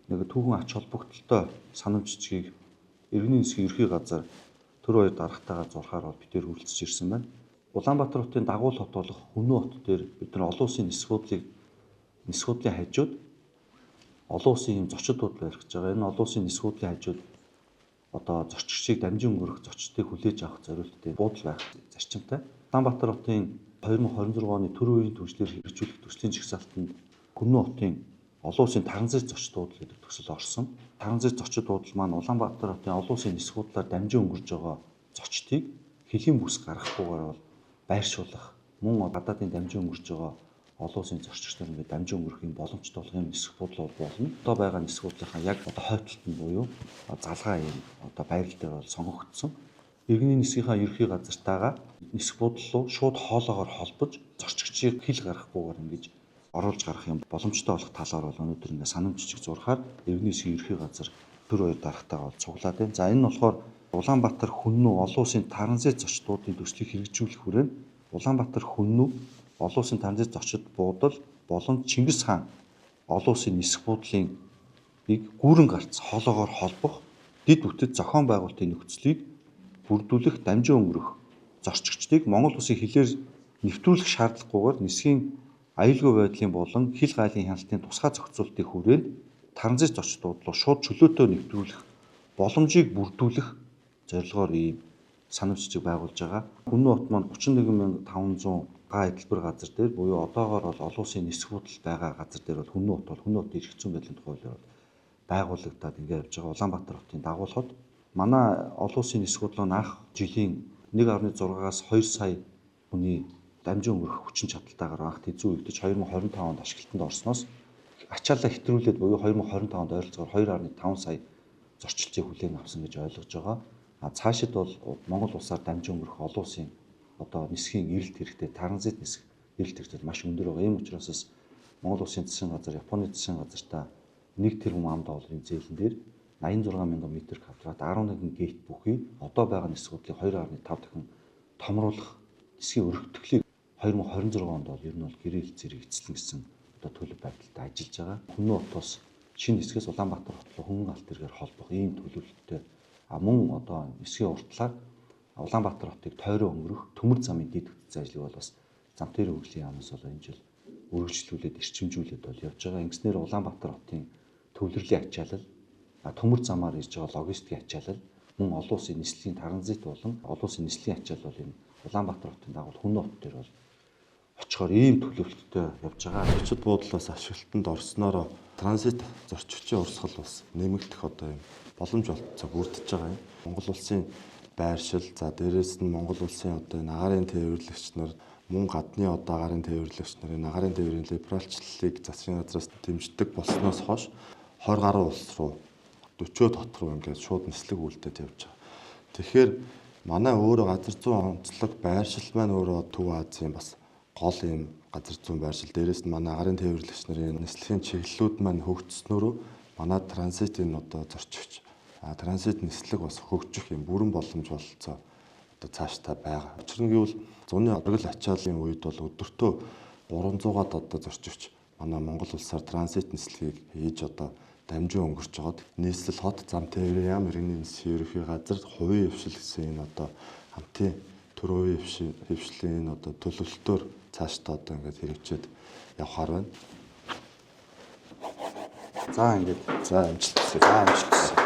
Нэг түүхэн ач холбогдолтой санамж жижигийг иргэний нисгийн ерхий газар төр хоёр даргатайгаар зурхаар бол бид тээр хүрэлцэж ирсэн байна. Улаанбаатар хотын дагуул хот болох Хүннү хот дээр бид нар олон улсын нисэх буудлын хажууд олон улсын юм зочид буудал барих гэж байгаа. Энэ олон улсын нисэх буудлын хажууд одоо зорчигчийг дамжин өнгөрөх зочдыг хүлээж авах зориулттай буудал байх зарчимтай. Улаанбаатар хотын 2026 оны төр үеийн түвшлэр хэрэгжүүлэх төслийн жагсаалтанд Хүннү хотын олон улсын транзит зочид буудал гэдэг төсөл орсон. Транзит зочид буудал маань Улаанбаатар хотын олон улсын нисэх буудлаар дамжин өнгөрж байгаа зочдыг хөлийн бүс гаргахгүйгээр бол байршуулах, мөн гадаадын дамжин өнгөрж байгаа олон улсын зорчигч нар ингээд дамжин өнгөрөх юм боломжтой болох юм нисэх буудлал болно. Одоо байгаа нисэх буудлынхаа яг одоо хойтлолт нь буюу залгаа юм одоо байрал дээр бол сонгогдсон. Иргэний нисгийнхаа ерхий газартаагаа нисэх буудлал руу шууд хоолоогоор холбож зорчигчийг хил гаргахгүйгээр ингэж оруулж гарах юм боломжтой болох талаар бол өнөөдөр ингээд санамж жижиг зурхаар иргэний нисгийн ерхий газар төр хоёр даргатайгаа бол цуглаад байна. За энэ нь болохоор Улаанбаатар Хүннү олон улсын транзит зочдуудын төслийг хэрэгжүүлэх хүрээнд Улаанбаатар Хүннү олон улсын транзит зочид буудал болон Чингис хаан олон улсын нисэх буудлын ийг гүүрэн гарц хоолоогоор холбох дэд бүтэц зохион байгуулалтын нөхцөлийг бүрдүүлэх, дамжин өнгөрөх зорчигчдыг Монгол улсын хилээр нэвтрүүлэх шаардлагагүйгээр нисхийн аюулгүй байдлын болон хил гайлын хяналтын тусгай зохицуултын хүрээнд транзит зочдууд руу шууд чөлөөтэй нэвтрүүлэх боломжийг бүрдүүлэх зорилгоор ийм санамж жижиг байгуулж байгаа. Хүннү хот маань 31500 га эдэлбэр газар дээр буюу одоогоор бол олон улсын нисэх буудал байгаа газар дээр бол Хүннү хот бол Хүннү хотын эрх зүйн байдлын тухай хуулиар бол байгуулагдаад ингээд явж байгаа. Улаанбаатар хотын дагуул хот. Манай олон улсын нисэх буудлын анх жилийн 1.6-аас 2 сая хүний дамжин өнгөрөх хүчин чадалтайгаар анх тэзүү өгдөж 2025 онд ашиглалтанд орсноос ачаалаа хэтрүүлээд буюу 2025 онд ойролцоогоор 2.5 сая зорчилчийг хүлээн авсан гэж ойлгож байгаа. А цаашид бол Монгол улсаар дамжин өнгөрөх олон улсын одоо нисхийн эрэлт хэрэгтэй, транзит нисэх эрэлт хэрэгтэй маш өндөр байгаа. Ийм учраас бас Монгол улсын засгийн газар, Японы засгийн газартаа 1 тэрбум ам долларын зээлэн дээр 86 мянган метр квадрат 11 гейт бүхий одоо байгаа нисэх буудлыг 2.5 дахин томруулах нисхийн өргөтгөлийг 2026 онд бол ер нь бол гэрээ хэлцээрийг эцэслэн гэсэн одоо төлөв байдалтай ажиллаж байгаа. Хүннү хотоос шинэ нисгээс Улаанбаатар хот руу хөнгөн алт тэргээр холбох ийм төлөвлөлттэй. А мөн одоо нисхийн уртлаар Улаанбаатар хотыг тойрон өнгөрөх төмөр замын дэд бүтцийн ажлыг бол бас зам тээврийн хөгжлийн яамнаас бол энэ жил үргэлжлүүлээд эрчимжүүлээд бол явж байгаа. Ингэснээр Улаанбаатар хотын төвлөрлийн ачаалал, төмөр замаар ирж байгаа логистикийн ачаалал, мөн олон улсын нислэгийн транзит болон олон улсын нислэгийн ачаалал бол энэ Улаанбаатар хотын дагуул Хүннү хот дээр бол очихоор ийм төлөвлөлттэй явж байгаа. Зочид буудлаас ашиглалтанд орсноороо транзит зорчигчийн урсгал бас нэмэгдэх одоо юм боломж болцоо бүрдэж байгаа юм. Монгол улсын байршил, за дээрэс нь Монгол улсын одоо энэ агаарын тээвэрлэгч нар мөн гадны одоо агаарын тээвэрлэгч нарын агаарын тээврийн либералчлалыг засгийн газраас дэмждэг болсноос хойш 20 гаруй улс руу 40 хот руу ингээд шууд нислэг үйлдээд явж байгаа. Тэгэхээр манай өөрөө газар зүйн онцлог байршил маань өөрөө Төв Азийн бас гол юм газар зүйн байршил. Дээрээс нь манай агаарын тээвэрлэгч нарын нислэгийн чиглэлүүд маань хөгжснөөрөө манай транзитын одоо зорчигч транзит нислэг бас хөгжих юм бүрэн боломж бололцоо одоо цаашдаа байгаа. Учир нь гэвэл зуны оргил ачааллын үед бол өдөртөө 300-аад одоо зорчигч манай Монгол улсаар транзит нислэгийг хийж одоо дамжин өнгөрч байгаад нийслэл хот зам тээврийн яам иргэний нисхийн ерөнхий газар хувийн хвшил гэсэн энэ одоо хамтын төр хувийн хвшлийн энэ одоо төлөвлөлтөөр цаашдаа одоо ингээд хэрэгжээд явхаар байна. За ингээд За амжилт хүсье. За амжилт хүсье.